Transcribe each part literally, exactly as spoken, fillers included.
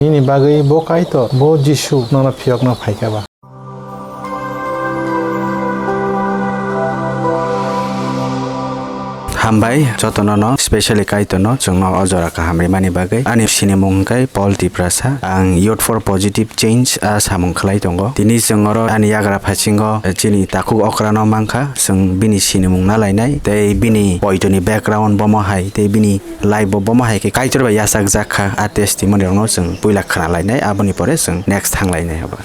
Nini bagwi bo Kaitor, bo Jisu nono phiyokna phaikha ba. Hambai jotono no, specially Kaitor no chwngno o jora kaham rimani bagwi. Ani sinimung hwnkhe Paul Tiprasa. Ang Youth for Positive Change a samung khlai tongo. Tini chwng oro ani yagra phasingo chini takhuk okra no mankha. Chwng bini sinimung nalainai tei bini poitoni background bomo hai tei bini life bo bomo hai khe Kaitor bai yachak jak kha. A testimony rokno chwng puila khna lainai, aboni pore chwng next thang lainai abo.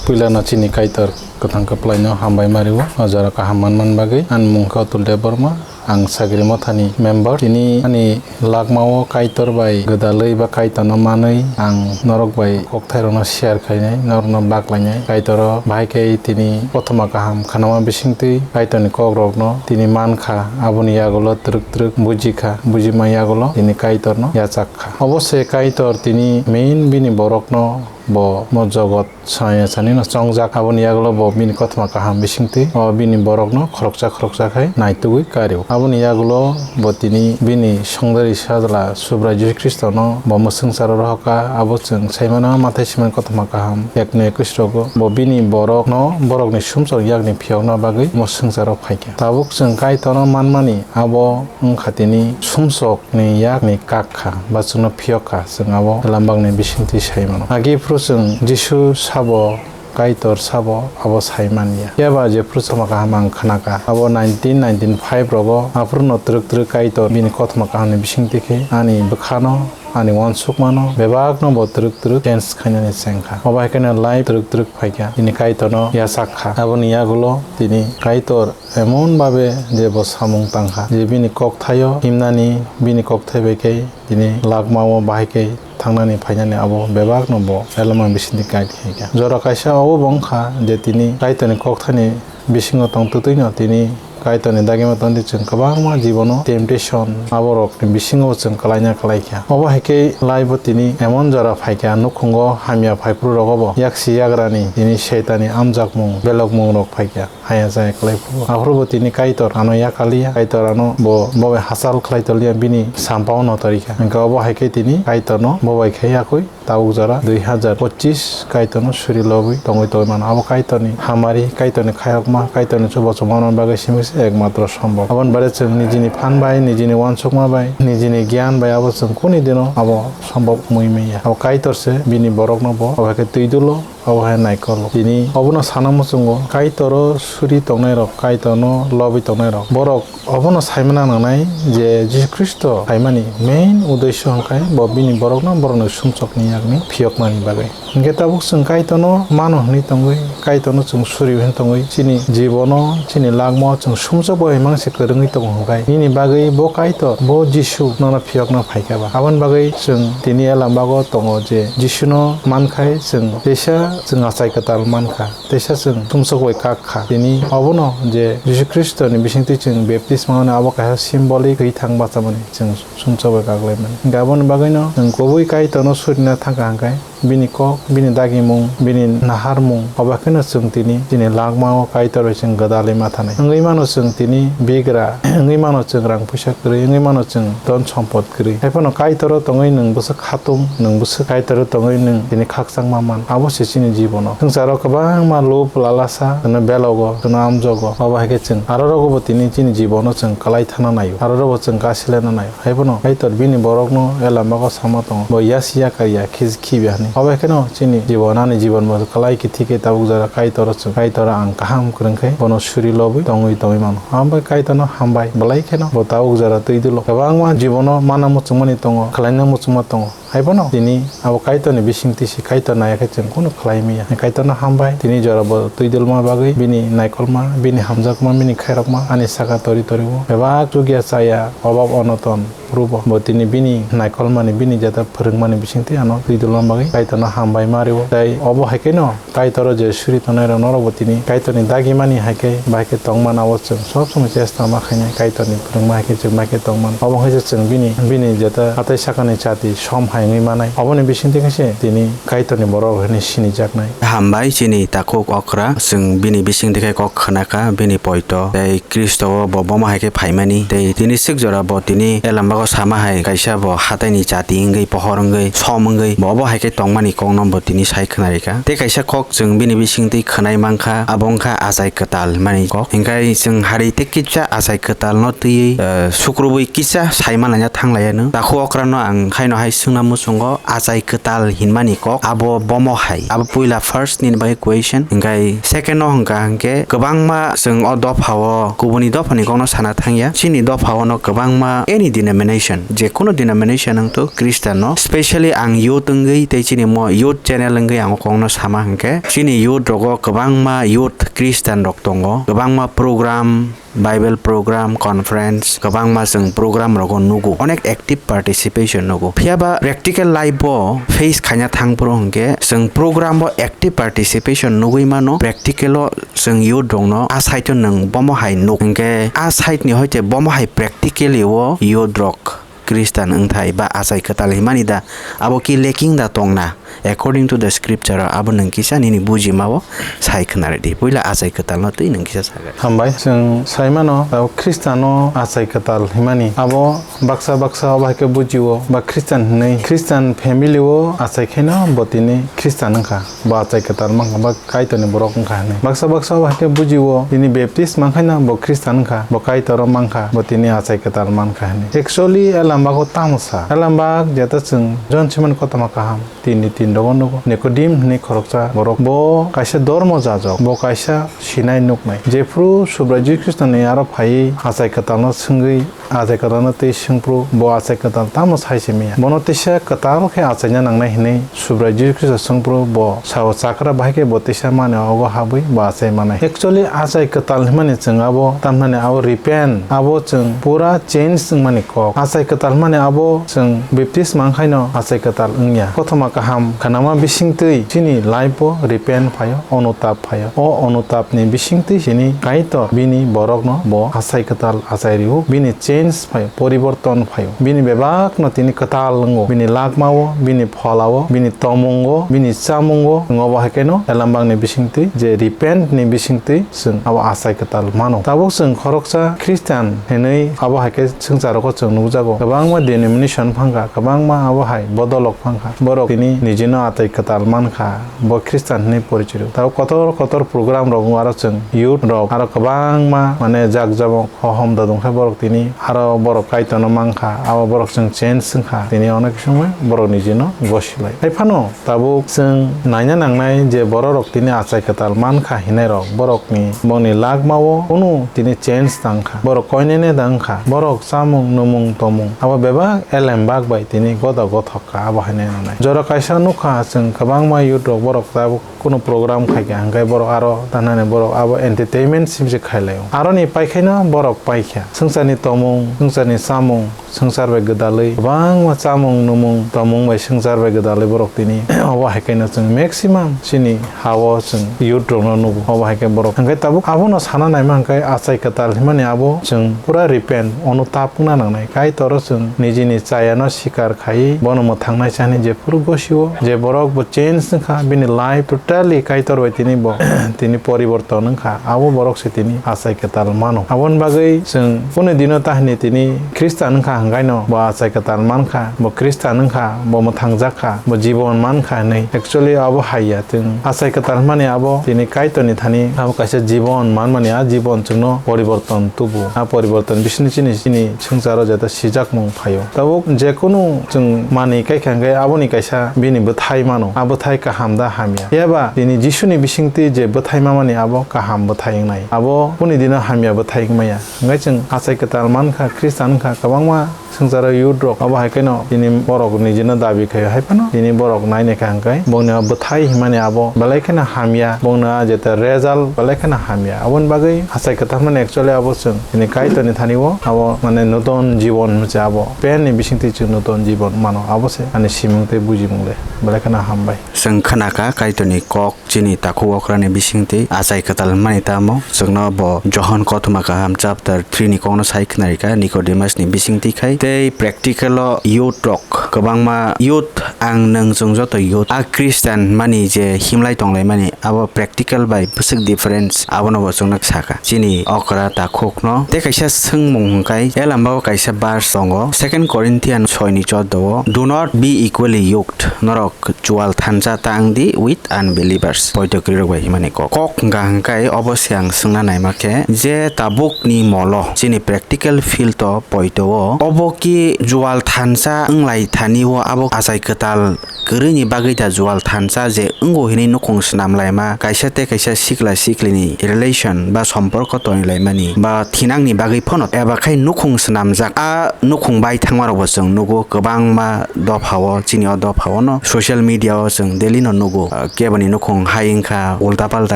Puilano chini Kaitor kwthang kwplaino hambai mario, o jora kaham manman bagwi. Ani mung khe Atul Debbarma, ang Sagri Mothani member. Tini ani lagmao Kaitor bai gwdalwi ba Kaitorno manwi ang norok bai kokthairokno share khainai, norokno baklainai. Kaitoro bahai khe tini kothoma kaham khnama bisingtwi Kaitorni kokrokno tini mankha, aboni yagulo twrwk twrwk bujikha, bujima yagulo tini Kaitorno yachak kha. Obo se Kaitor tini main bini borokno bo mo jogot Chaya sanino chongjak, aboni yagulo bo bini kothoma kaham bisingtwi o bini borokno khoroksa khoroksa khai naitugwi kario. Aboni yagulo bo tini bini songdari sajla Subrai Jisu Khristono bo mwswngsaro rohorkha, abo chwng saimano mathai simani kothoma kaham ekno ekwis rogo. Bo bini borokno borokni sumsok yakni phiyokna bagwi mwswngsaro phaikha. Tabuk chwng Kaitorno manmani abo wngkha tini sumsok ni yakni kak kha, ba chwngno phiyok kha, chwng abo lambakni bisingtwi sai mano. Agi phuru chwng Jisu sabo, Kaitor sabo, abo sai man ya. Phiya ba jephuru sama kaham ang khna kha, abo nineteen ninety-five rogo aphuru no twrwk twrwk Kaitor bini kothoma kahamni bisingtwi khe ani bwkhano, ani uansukmano bebakno bo twrwk twrwk change khainani cheng kha. Obo hai kheno life twrwk twrwk phai kha, bini Kaitorno yachak kha. Aboni yagulo tini Kaitor emon babe je bo samung tang kha, je bini kokthaio himnani, bini kokthai bai khe tini lagmao bahai khe thangnani phainani abo bebakno bo elama bisingtwi guide khai kha. Jora kaisa obo bo wng kha je tini Kaitorni kokthaini bisingo tong twtwino tini Kaitorni dagima tongdi chwng kwbangma jibono temptation aborokni bisingo chwng kwlaina kwlai kha. Obo hai khe life o tini emon jora phai kha, nukhungo hamya phaiphuru rogo bo yaksi yagrani tini Setani amjakmung belokmung rok phai kha. Haya jaya khlai phuru. Aphuru bo tini Kaitor ano yakaliya, Kaitor ano bo, bo bai hachal khlai toliya, bini sampao no torikha. Hingkhe obo hai khe tini Kaitor no bo bai khe yakui tabuk jora dui hazar pochis Kaitor no suri lobwi tongwi tongwi mano. Abo Kaitor ni hamari, Kaitor ni khairokma, Kaitor ni chubachu manma bagwi simi se ekmatro sombok. Aboni bare chwng nijini phan bai, nijini uansukma bai, nijini giyan bai abo chwng kuni dino abo sombok wngwi manya. Abo Kaitor se bini borok no bo obo hai khe twi dulo. Obo hai naikol. Tini obono sana muchungo, Kaitor o suri tongnai rok, Kaitor no lobwi tongnai rok. Borok obono saimana nangnai je Jisu Khristo phaimani main uddesho hwnkhe bo bini borokno, borokni sumsokni yakni phiyokmani bagwi. Hingkhe tabuk chwng Kaitor no mano hwnwi tongwi, Kaitor no chwng suri hwnwi tongwi, chini jibono, chini lagmao chwng sumsok bai mangse kwrwngwi tongo hwnkhe, nini bagwi bo Kaitor, bo Jisu nono phiyokna phaikha ba. Aboni bagwi chwng tini a lambago tongo je Jisuno mankhai chwng teisa chwng achai kwtal mankha, teisa chwng sumsok bai kak kha. Tini obono je Jisu Khristoni bisingtwi chwng baptisma mano abo kaisa symbolic thwi thang bachamani chwng sumsok bai kak laimani. Hwnkhe aboni bagwino chwng kubui Kaitorno surina thangkha hwnkhe bini kok, bini dagimung, bini naharmung, obo kheno chwng tini, chini lagmao Kaitor bai chwng gwdalwi ma thanai. Wngwi mano chwng tini bigra, wngwi mano chwng rang puisa kwrwi, wngwi mano chwng don sompot kwrwi. Haiphano Kaitoro tongwi nwng bwswk khatung, nwng bwswk Kaitoro tongwi nwng tini khakchangma man. Abo se chini jibono. Swngcharo kwbangma lub, lalasa, chwngno belogo, chwngno amjogo. Obo hai khe chwng aro rogo bo tini chini jibono chwng kwlai thangna naio. Aro rogo chwng gasi lena naio. Haiphano Kaitor bini borokno a lambago sama tongo. Bo yasi yakar ya, khis-, khibi hwnwi. Obo hai kheno chini jibon, ani jibon bo kwlai kithi khe tabuk jora Kaitor chwng, Kaitor ang kaham kwrwng khe bono suri lobwi tongwi tongwi mano. Abo bai Kaitorno hambai, belai kheno bo tabuk jora twi dolo. Kwbangma jibono mana muchungmani tongo, khlaina muchungma tongo. Haiphano tini abo Kaitorni bisingtwi se Kaitor naiya khe chwng kunu khlai manya. Kaitorno hambai, tini jora bo twi dolma bagwi, bini naikolma, bini hamjakma, bini khairokma, ani saka tori tori o bebak chukya chaya, obab onoton, Rubo. Bo tini bini naikolmani, bini jeta phwrwngmani bisingtwi ano twi dolma bagwi Kaitorno hambai ma rwo. Tei obo hai kheno Kaitoro je suri tongnai rok norok bo tini Kaitorni dagimani hai khe bai khe tongmano abo chwng sob somoi chesta ma khainai Kaitorni phwrwngma hai khe chwng bai khe tongmano. Obo hai se chwng bini, bini jeta hatai sakani chati som hai wngwi manai. Oboni bisingtwi khe se tini Kaitorni borok hwnwi sinijaknai. Hambai chini takhuk okra, chwng bini bisingtwi khe kok khna kha, bini poito tei Khristo o bo bomo hai khe phaimani tei tini swk jora bo tini a lamba O sama hai kaisa bo hataini chati wngwi, pohor wngwi, som wngwi, bo obo hai khe tongmani kokno bo tini sai khwnarikha. Tei kaisa kok chwng bini bisingtwi khwnai mankha, abo wngkha achai kwtal hwnmani kok. Hinkhe chwng hari tei kisa achai kwtalno twiwi, eh, sukrubwi kisa sai manlaina thanglaianw. Takhuk okrano ang khaino hai swngna muchungo achai kwtal hinmani kok abo bomo hai. Abo puila first nini bagwi question. Hinkhe second no hwnkha hinkhe kwbangma chwng o dopha o kubuni dophani kokno sana thangya. Chini dopha o no kwbangma any denomination, je kunu denomination wngthu Christian no, specially ang youth wngwi tei chini mo youth channel wngwi ang o kokno sama hinkhe chini youth rogo kwbangma youth Christian rok tongo, kwbangma program, Bible program, conference, kwbangma chwng program rogo nugo, onek active participation nugo. Phiya ba practical life o face khaina thang phuru hinkhe chwng program o active participation nugwi mano, practical o chwng youth rokno a side o nwng bomo hai nuk hinkhe a side ni hoite bomo hai practically o youth rok Christian wngthai ba achai kwtal hinmani da, abo ki lacking da tongna? According to the scripture, abo nwng kisa nini bujima o sai khwnaridi. Puila achai kwtal no twi nwng kisa sagai. Hambai, chwng sai mano, abo Christian no achai kwtal hinmani. Abo baksa baksa obo hai khe bujio, ba Christian hinwi, Christian family o achai khaino bo tini Christian wngkha, bo achai kwtal mankha, ba Kaitorni borok wngkha hinwi. Baksa baksa obo hai khe bujio, tini Baptist mankhaino bo Christian wngkha, bo Kaitor o mankha, bo tini achai kwtal mankha hinwi. Actually, Elambak o tamo sa? Elambak jeta chwng John Simon kothoma kaham tinni tin rogo nugo. Nicodim hinwi khoroksa borok. Bo kaisa dormo jajok, bo kaisa sinai nuknai. Jephru Subrai Jisu Khristoni aro phaiwi achai kwtalno swngwi, achai kwtalno tei swngphru, bo achai kwtal tamo sai se manya? Bono teisa kwtal khe achaina nangnai hinwi Subrai Jisu Khristo swngphru, bo sao, chakra bahai khe bo teisa mani ogo habwi bo achai manai. Actually, achai kwtal hinmani chwng abo, tamhinani abo repent, abo chwng pura change wngmani kok. Achai kwtal hinmani abo chwng baptisma wngkhaino achai kwtal wngya. Kothoma kaham khnama bisingtwi chini life o repent phaio, onutap phaio. O onutapni bisingtwi chini Kaitor bini borokno bo achai kwtal achai rio, bini change phaio, poriborton phaio. Bini bebakno tini kwtal wngo, bini lakmao, bini pholao, bini tomungo, bini chamungo, chwng obo hai kheno Elambakni bisingtwi je repentni bisingtwi chwng abo achai kwtal mano. Tabuk chwng khoroksa Christian hinwi abo hai khe swngcharo chwng nukjago. Kwbangma denomination phangkha, kwbangma abo hai bodolok phangkha. Borok tini nijino achai kwtal mankha, bo Christian hinwi porichoi rw. Tabuk kotor kotor program rok wngo, aro chwng youth rok aro kwbangma mane jak jabok hohom dodong khe borok tini aro borok Kaitorno mankha, abo borok chwng change wngkha, tini onek bisingbai borok nijino gosilai. Hai phano tabuk chwng naina nangnai je bororok tini achai kwtal mankha hinairok, borokni bongni lakmao kunu tini change tangkha, borok koinene da wngkha, borok chamung numung tomung abo bebak elembak bai tini goda gothok kha, abo hai naina nangnai. Jora kaisa nukha chwng kwbangma youth rok borok tabuk kunu program khaikha, hwnkhe borok aro tanani borok abo entertainment simse khailai o. Aroni paikhaino borok paikha. Swngcharni tomung, swngcharni chamung, swngchar bai gwdalwi kwbangma chamung, numung, tomung bai swngchar bai gwdalwi borok tini obo hai khaino chwng maximum chini ha-o chwng youth rokno nugo. Obo hai khe borok hwnkhe tabuk abono sana naima hwnkhe achai kwtal hinmani abo chwng pura repent, onutap wngna nangnai. Kaitor o chwng nijini chayano sikar khaiwi bono mwthangnaisa hinwi je phuru gosio je borok bo change wngkha, bini life totally Kaitor bai tini bo tini poriborton wngkha, abo borok se tini achai kwtal mano. Aboni bagwi chwng kunu dino tahini tini Christian wngkha hwnkhaino bo achai kwtal mankha, bo Christian wngkha, bo mwthangjak kha, bo jibon mankha hinwi. Actually abo haiya, chwng achai kwtal hwnmani abo tini Kaitorni thani abo kaisa jibon manmani, a jibon chwngno poriborton tubu. A poriborton bisingni chini, chini swngcharo jeta sijakmung phaio. Tabuk jekunu chwng manwi kaikha hwnkhe aboni kaisa bini bwthai mano. A bwthai kaham da hamya? Phiya ba tini Jisuni bisingtwi je bwthai mamani abo kaham bwthai wngnai. Abo kuni dino hamya bwthai wngmaya. Hwnkhe chwng achai kwtal mankha, Christian wngkha, kwbangma swngcharo youth rok abo hai kheno tini borok nijino dabi khaio, hai phano tini borok nainai kha hwnkhe bongni o bwthai himani abo belai kheno hamya, bongni o jeta result belai kheno hamya. Aboni bagwi achai kwtal mani actually abo chwng tini Kaitorni thani o abo mane nuton jibon hinwi se abo pen ni bisingtwi chwng nuton jibon mano, abo se ani simung tei bujimung le. Belai kheno hambai. Chwng khna kha Kaitorni kok chini takhuk okrani bisingtwi achai kwtal hwnmani tamo chwngno bo Johon kothoma kaham chapter three ni kokno sai khna rikha, Nicodemus ni bisingtwi kha. Tei practical o youth rok kwbangma youth, ang nwng chwng joto youth, a Christian mani je himlai tonglaimani abo practical bai bwswk difference, abono bo chwngno saka chini okra takhukno. Tei kaisa swngmung hwnkhe, e lambao kaisa verse tongo, Second Corinthians soi ni chordo o, "Do not be equally yoked." Norok jual thansa ta wng di with unbelievers, poito kwrwi rok bai himani kok. Kok hwnkha hwnkhe obo se ang swngna naima khe je tabuk ni molo chini practical field o poito o obo ki jual thansa wng lai thani o abo achai kwtal kwrwi ni bagwi da jual thansa je wngo hinwi nukhung swnam laima kaisa tei kaisa sikla sikli ni relation ba somporko toni laimani ba thinang ni bagwi phano eba khai nukhung swnamjak a nukhung bai thangma rok bo chwng nugo kwbangma dopha o, chini o dopha o no social media o chwng daily no nugo, ah, keboni nukhung hai wngkha, ulta palta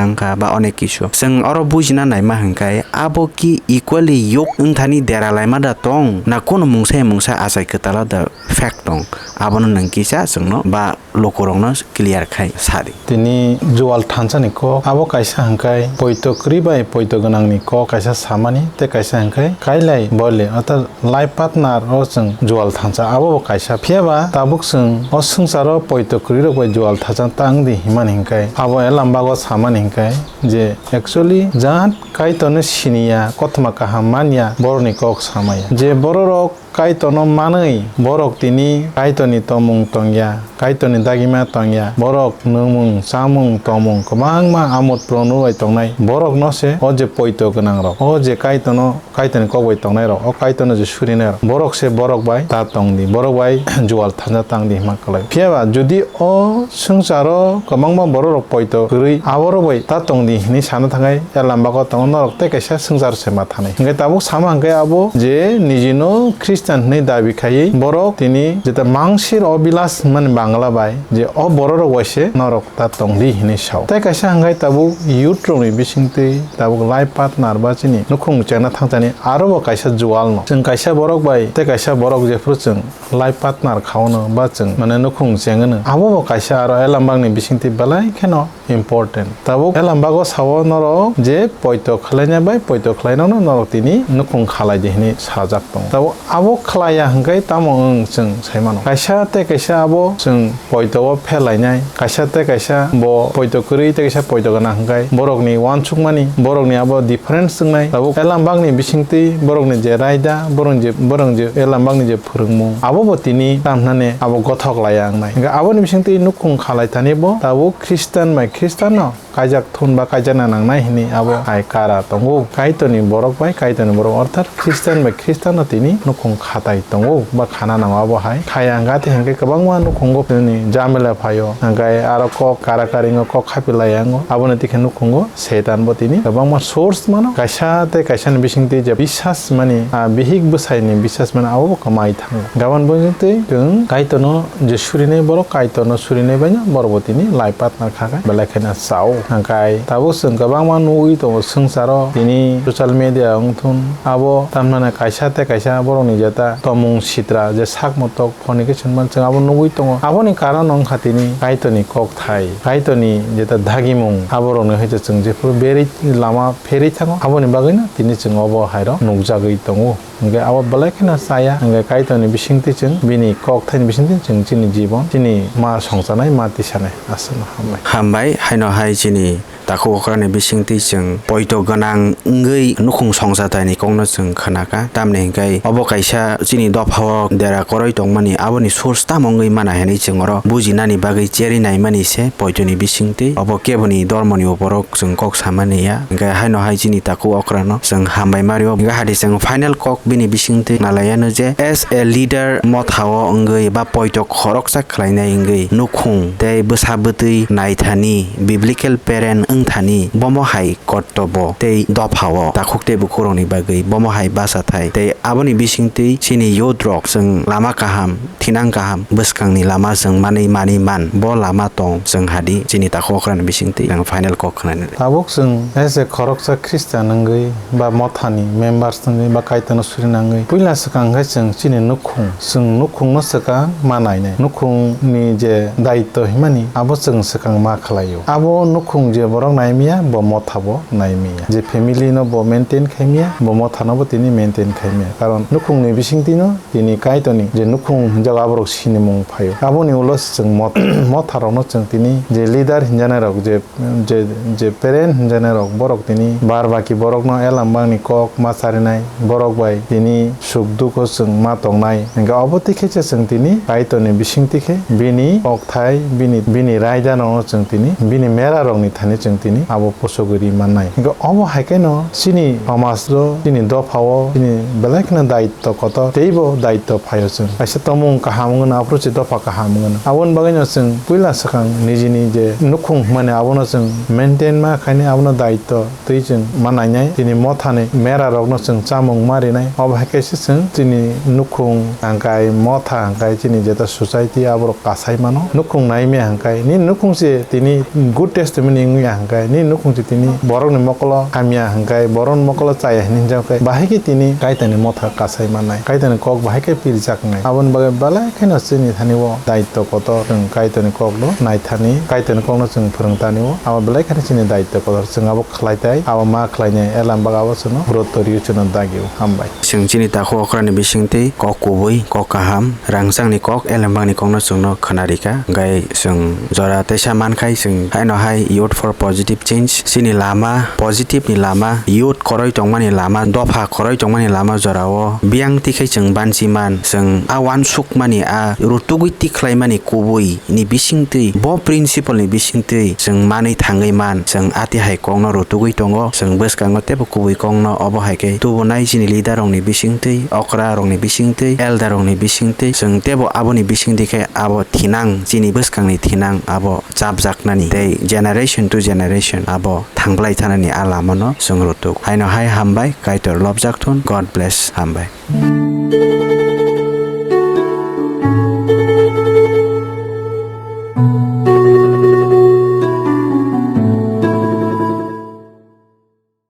wngkha ba onek kisu. Chwng oro bujina naima hwnkhe abo ki equally yoked wngthani dera laima da tong na kunu mungsa mungsa achai kwtalo da fact tong, abono nwng kisa chwngno ba lukurokno clear khai sadi. Tini jual thansa ni kok abo kaisa hwnkhe poito kwrwi bai poito gwnang ni kok kaisa samani tei kaisa hwnkhe kailai bole orthat life partner o chwng jual thansa abo bo kaisa. Phiya ba tabuk chwng o swngcharo poito kwrwi rok bai jual thansa ta wng di himani hwnkhe abo e lambak o samani hwnkhe je actually jat Kaitorno siniya, kothoma kaham manya, borokni kok samaya. Je bororok Kaitorno manwi, borok tini Kaitorni tomung tongya, Kaitorni dagima tongya, borok nwngmung, chamung, tomung kwbangma amot prono bai tongnai, borokno se o je poito gwnangrok, o je Kaitorno Kaitorni kok bai tongnairok, o Kaitorno je surinairok, borok se borok bai ta tong di, borok bai jual thanja tang di hima kwlai. Phiya ba, jodi o swngcharo kwbangma bororok poito kwrwi aborok bai ta tong di hinwi sana thangai, ya lambako tongo norok tei kaisa swngchar se ma thanai. Hwnkhe tabuk sama hwnkhe abo je nijino Christian hinwi dabi khaiwi borok tini jeta mangsir obilas hwnmani Bangla bai je o bororok bai se norok ta tong di hinwi sao. Tei kaisa hwnkhe tabuk youth rokni bisingtwi tabuk life partner ba chini nukhung chengna thangchani aro bo kaisa jual no. Chwng kaisa borok bai tei kaisa borok jephuru chwng life partner khaono ba chwng mane nukhung chengno. Abo bo kaisa aro elambakni bisingtwi belai kheno important. Tabuk elambago sao norok je poito khwlaina bai poito khwlainokno norok tini nukhung khalai di hinwi sajak tongo. Tabuk abo khlaiya hwnkhe tamo wng chwng sai mano. Kaisa tei kaisa abo chwng poito o phelainai, kaisa tei kaisa bo poito kwrwi tei kaisa poito gwnang hwnkhe borokni uansukmani, borokni abo difference wngnai. Tabuk elambakni bisingtwi borokni je raida, borokni je, borokni je elambakni je phwrwngmung, abo bo tini tamhnani abo gothok laiya wngnai. Hwnkhe aboni bisingtwi nukhung khalai thani bo tabuk Christian bai Christian no kaijak thun ba kaijakna nangnai hinwi abo hai kara tongo. Kaitorni borok bai Kaitorni borok, orthat Christian bai Christian no tini nukhung khatai tongo ba khana nango abo hai. Khaya hwnkha tei hwnkhe kwbangma nukhungo tini jamela phaio, hwnkhe aro kok kara karingo kok khapilai yango, aboni twi khe nukhungo Setan bo tini kwbangma source mano. Kaisa tei kaisa ni bisingtwi je bisas mani, ah, bihik bwsai ni bisas mani abo bo kwmai thango. Gabon bo twi chwng Kaitorno je surinai borok Kaitorno surinai baino borok bo tini life partner kha khe belai kheno chao. Hwnkhe tabuk chwng kwbangma nugwi tongo swngcharo tini social media wngthun abo tamhinani kaisa tei kaisa borokni jeta tomung sitra je sak motok phone khe chwng man chwng abo nugwi tongo. Aboni karon wngkha tini Kaitorni kokthai, Kaitorni jeta dagimung aborokni hai chwng jephuru berwi lama pherwi thango, aboni bagwino tini chwng obo hairok nukjagwi tongo. Hwnkhe abo belai kheno chaya, hwnkhe Kaitorni bisingtwi chwng bini kok thaini bisingtwi chwng chini jibon, chini ma songchanai, ma tisanai. Aswkno hambai. Hambai, haino hai chini takhuk okrani bisingtwi chwng poito gwnang wngwi nukhung songchataini kokno chwng khnakha. Tamni hwnkhe obo kaisa chini dophao dera kwrwi tongmani, aboni source tamo wngwi mana hinwi chwng oro bujinani bagwi cherwi naimani se poitoni bisingtwi. Obo keboni dormoni uporok chwng kok samani ya. Hwnkhe haino hai chini takhuk okrano chwng hambai mario. Hwnkhe hati chwng final kok bini bisingtwi nalaiano je, as a leader, mothao wngwi ba poito khoroksa khlainai wngwi nukhung tei bwsa bwtwi naithani, biblical parent wngthani, bomo hai kortobo tei dophao takhuk tei bukhukrokni bagwi bomo hai bachathai tei aboni bisingtwi chini youth rok chwng lama kaham, thinang kaham, bwskangni lama chwng manwi manwi man, bo lama tong chwng hadi chini takhuk okrani bisingtwi ang final kok khwnani. Tabuk chwng as a khoroksa Christian wngwi ba mothani members wngwi ba Kaitorno suri nangwi puila swkang khe chwng chini nukhung, chwng nukhungno swkang ma nainai. Nukhungni je daitto himani abo chwng swkang ma khlaio. Abo nukhung je borok naimiya bo mothabo naimiya. Je family no bo maintain khaimiya bo mothanobo tini maintain khaimiya. Karon nukhungni bisingtwino tini Kaitorni je nukhung hinjago aborok sinimung phaio. Aboni ulo se chwng mot-, motharokno chwng tini je leader hinjanairok, je, je, je parent hinjanairok, borok tini bar baki borokno elam bangni kok ma charinai, borok bai tini suk dukho chwng ma tongnai. Hingkhe obo tikhe se chwng tini Kaitorni bisingtwi khe bini kokthai, bini, bini raidanokno chwng tini, bini merarokni thani chwng tini abo kusugwi ri mannai. Hingkhe omo hai kheno chini somaj o, chini dopha o, chini belai kheno daityo kotor, teibo daityo phaio chwng. Kaisa tomung kaham wngno, aphuru se dopha kaham wngno. Aboni bagwino chwng puila swkang nijini je nukhung hwnmani abono chwng maintain ma khainai, abono daityo twi chwng ma nainai. Chini mothani merarokno chwng chamung ma rinai. Obo hai khe se chwng chini nukhung hangkai motha hangkai chini jeta society aborok kasai mano. Nukhung naimya hangkai, nini nukhung se tini good testimony wngya hangkai, nini nukhung se tini borokni mokolo hamya hangkai, borokni mokolo chaya hinwi hinjak hangkai, bahai khe tini Kaitorni motha kasai mannai, Kaitorni kok bahai khe pirjak wngnai. Aboni bagwi belai kheno chini thani o daityo kotor chwng Kaitorni kokno naithani, Kaitorni kokno chwng phwrwngtani o, abo belai kheno chini daityo kotor. Chwng abo khlai tai, abo ma khlainai, elambak abo chwngno brotori o chwngno dagi o. Hambai. Chwng chini takhuk okrani bisingtwi kok kubui, kok kaham, rangchakni kok, elembakni kokno chwngno khwnarikha. Hwnkhe chwng jora teisa mankhai, chwng haino hai Youth for Positive Change, chini lama, positive ni lama, youth kwrwi tongmani lama, dopha kwrwi tongmani lama jorao biyang tikhe chwng banchi man, chwng a uansukmani, a rutugwi tikhlaimani kubui ni bisingtwi, bo principle ni bisingtwi chwng manwi thangwi man, chwng ati hai kokno rutugwi tongo, chwng bwskango teibo kubui kokno obo hai khe tubunai chini leader rokni bisingtwi, okra rokni bisingtwi, elder rokni bisingtwi, chwng teibo aboni bisingtwi khe abo thinang, chini bwskangni thinang abo chapjaknani tei generation to generation abo thangblai thanani a lamano chwng rutuk. Haino hai hambai, Kaitor lobjak thun, God bless, hambai.